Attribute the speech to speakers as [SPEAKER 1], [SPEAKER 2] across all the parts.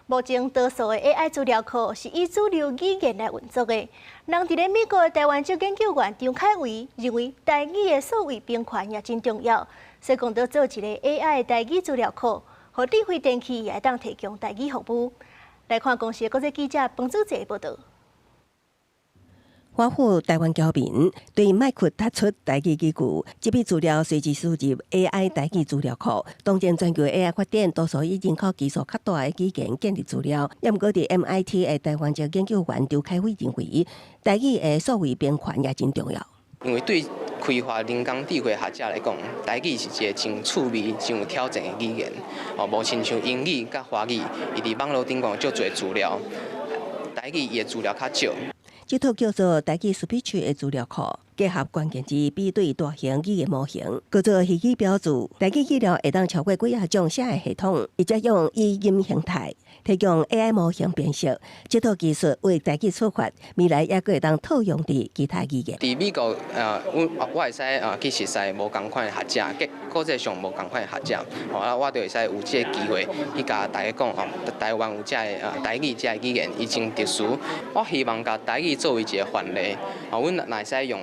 [SPEAKER 1] 目前多數的 AI 資料庫是以主流語言來運作的。人佇咧美國的台灣籍研究員張凱維認為，台語的數位平權也真重要，所以講著做一个 AI 的台語資料庫，予智慧電器也會當提供台語服務。來看公視國際記者彭祖哲報導。
[SPEAKER 2] 華府台灣僑民對麥克提出台語語句，這筆資料隨之輸入 AI 台語資料庫。當前全球 AI 發展多數以人口基數較大的語言建立資料，也毋過佇 MIT 的台灣籍研究員張凱偉認為，台語的數位平權也真重要。
[SPEAKER 3] 因為對開發人工智慧學者來講，台語是一個真趣味、真有挑戰的語言。哦，無親像英語佮華語，伊佇網路頂懸足濟資料，台語伊的資料較少。
[SPEAKER 2] 這套叫做台語 Speech 的資料庫，結合關鍵字比對大型語言模型，閣做語義標註。台語資料會當超過幾仔種寫的系統，直接用語音形態提供 AI 模型辨識。這套技術為台語出發，未來也閣會當套用佇其他語言。
[SPEAKER 3] 佇美國，阮我會使去熟似無仝款的學者，佮國際上無仝款的學者，吼啊，我就會使有這個機會去共大家講哦，台灣有這个台語這个語言，伊真特殊。我希望共台語作為一個範例，哦，阮若會使用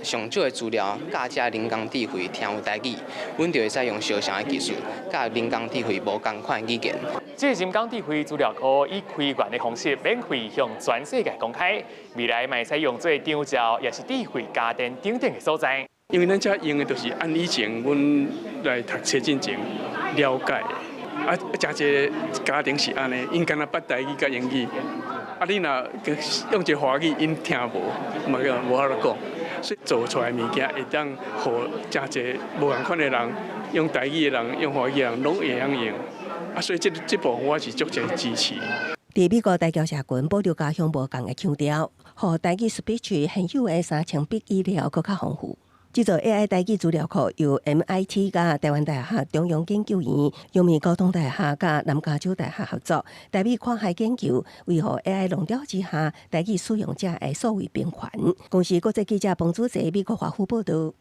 [SPEAKER 3] 上少的資料，教這人工智慧聽有台語，阮就會使用相像的技術，教人工智慧無仝款語言。
[SPEAKER 4] 這個人工智慧資料庫以開源的方式免費向全世界公開，未來嘛會使用做長照，抑是智慧家電等等的所在。
[SPEAKER 5] 因為咱遮用的就是按以前阮來讀冊進前了解的，啊，誠濟家庭是按呢，𪜶敢若捌台語佮英語，啊，你若用一个華語，𪜶聽無，嘛叫無法度講。所以做出來的物件會當予誠濟無仝款的人，用台語的人，用華語的人，攏會曉用。啊，所以這這部分我是足濟支持。
[SPEAKER 2] 佇美國台僑社群保留家鄉無仝的腔調，予台語 Speech 現有的3000筆語料閣較豐富。這座 AI 台語資料庫由 MIT 佮台灣大學中央研究院、陽明交通大學佮南加州大學合作，台美跨海研究，維護 AI 浪潮之下台語使用者的數位平權。公視國際記者彭祖哲美國華府報導。